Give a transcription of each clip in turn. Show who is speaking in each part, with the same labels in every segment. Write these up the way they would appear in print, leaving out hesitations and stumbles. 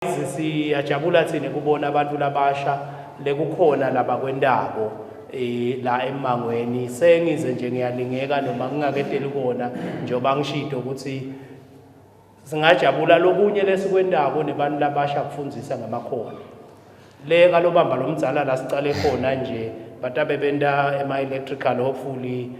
Speaker 1: Siyajabula thina kubona abantu labasha lekukhona labakwentako la emmangweni. Sengize nje ngiyalingeka noma ngingaketeli kona, njengoba ngishito ukuthi singajabula lokunye lesikwentako nebantu labasha kufundzisa ngamakhono. Le kalobamba lomdzala la sicale khona nje, batabe benta ema-electrical, hopefully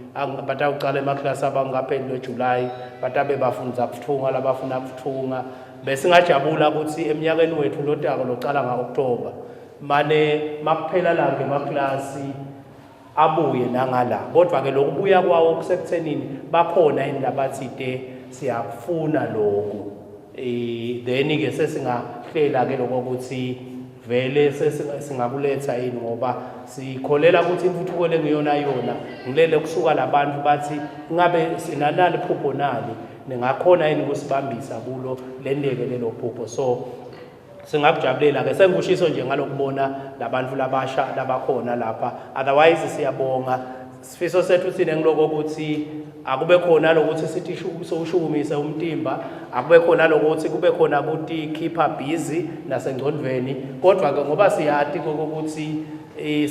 Speaker 1: batawucala emaklasi abangapheli lo-July, batabe bafundza kuthunga labafuna kuthunga. Besingajabula ukuthi eminyakeni wethu lotako locala nga-October, mane makuphela la ngemaklasi abuye nangala. Kodwa-ke lokubuya kwawo kusekuthenini bakhona yini labathite siyakufuna loku, then-ke sesingahlela-ke lokho ukuthi vele singakuletha yini, ngoba sikholela ukuthi intuthuko lengiyona yona ngilele kusuka labantu bathi ngabe sinanali phupho nali, ningakhona yini ukusibambisa kulo lendeke lelo phupho. So singakujabulela ke, sengikushiso nje ngalokubona labantu labasha labakhona lapha. Otherwise siyabonga. Sifiso sethu thina ngiloko ukuthi akube khona lokuthi sithi sowushukumise umtimba, akube khona lokuthi kube khona ukuthi keep-a busy nasengcondvweni. Kodwa ke ngoba siyati kokuthi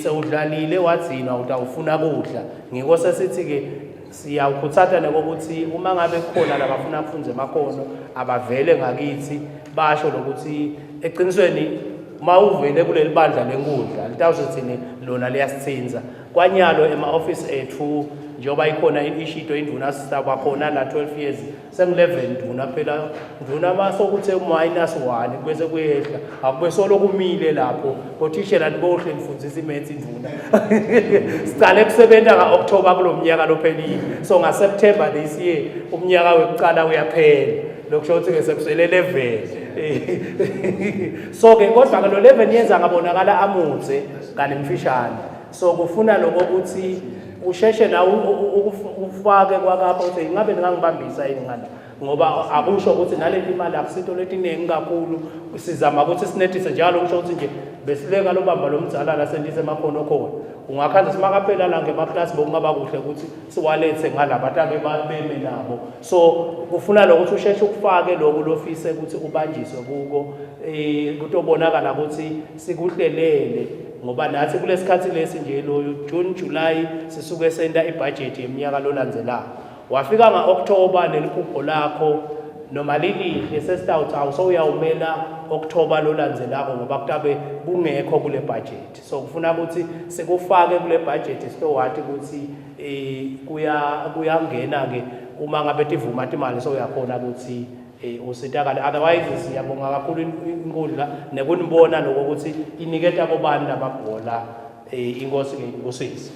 Speaker 1: sewudlalile wadzinwa, utawufuna kudla, ngiko sesithi ke siyawukhutsata nekokuthi uma ngabe kukhona labafuna kufundza emakhono abavele ngakithi basho lokuthi eqinisweni uma uvele kuleli bandla lenkundla litawuse thine lona liyasithinza kwanyalo ema-office ethu, njengoba ikhona ishito indvuna sitaba khona la 12 years, sengu-11 ndvuna phela ndvuna. Masokuthe minus 1 bese kuyehla, akube solo kumile lapho bothishela nibohle nifundisa i-maths indvuna. Sicale kusebenta nga-October kulo mnyaka lophelile, so nga-September this year umnyaka wekucala uyaphela. Lokusho ukuthi-ke sekusele 11. So-ke kodwa-ke lo 11 years angabonakala amudze kanti mfishane, so kufuna lokho ukuthi usheshe nawe ufake kwakapha ukuthi ingabe ningangibambisa yini ngala, ngoba akusho ukuthi naleti imali akusinto letiningi kakhulu. Sizama ukuthi sinethise njalo, kusho ukuthi nje besileka lobamba lomdzala la sentise emakhono khona ungakhanza simakaphela la ngemaklasi, bokungaba kuhle ukuthi siwalethe ngala batake beme nabo. So kufuna lokuthi usheshe ukufake lokhu lofise ukuthi ubanjiswe kuko, kutobonakala ukuthi sikuhlelele, ngoba nathi kulesikhathi lesi nje lo June, July sisuke senta ibudget yeminyaka lolandzelako. Wafika nga-October neliphupho lakho noma lilihle, sesitawuthi awu, sowuyawumela October lolandzelako ngoba kutabe kungekho kule budget. So kufuna ukuthi sikufake kule budget, sitowati ukuthi kuya kuyangena ke uma ngabe tivuma timali, so uyakhona ukuthi usitakale. Otherwise siyabonga kakhulu inkundla nekunibona lokho ukuthi iniketa bobani lababhola. Inkosi ke ibusise.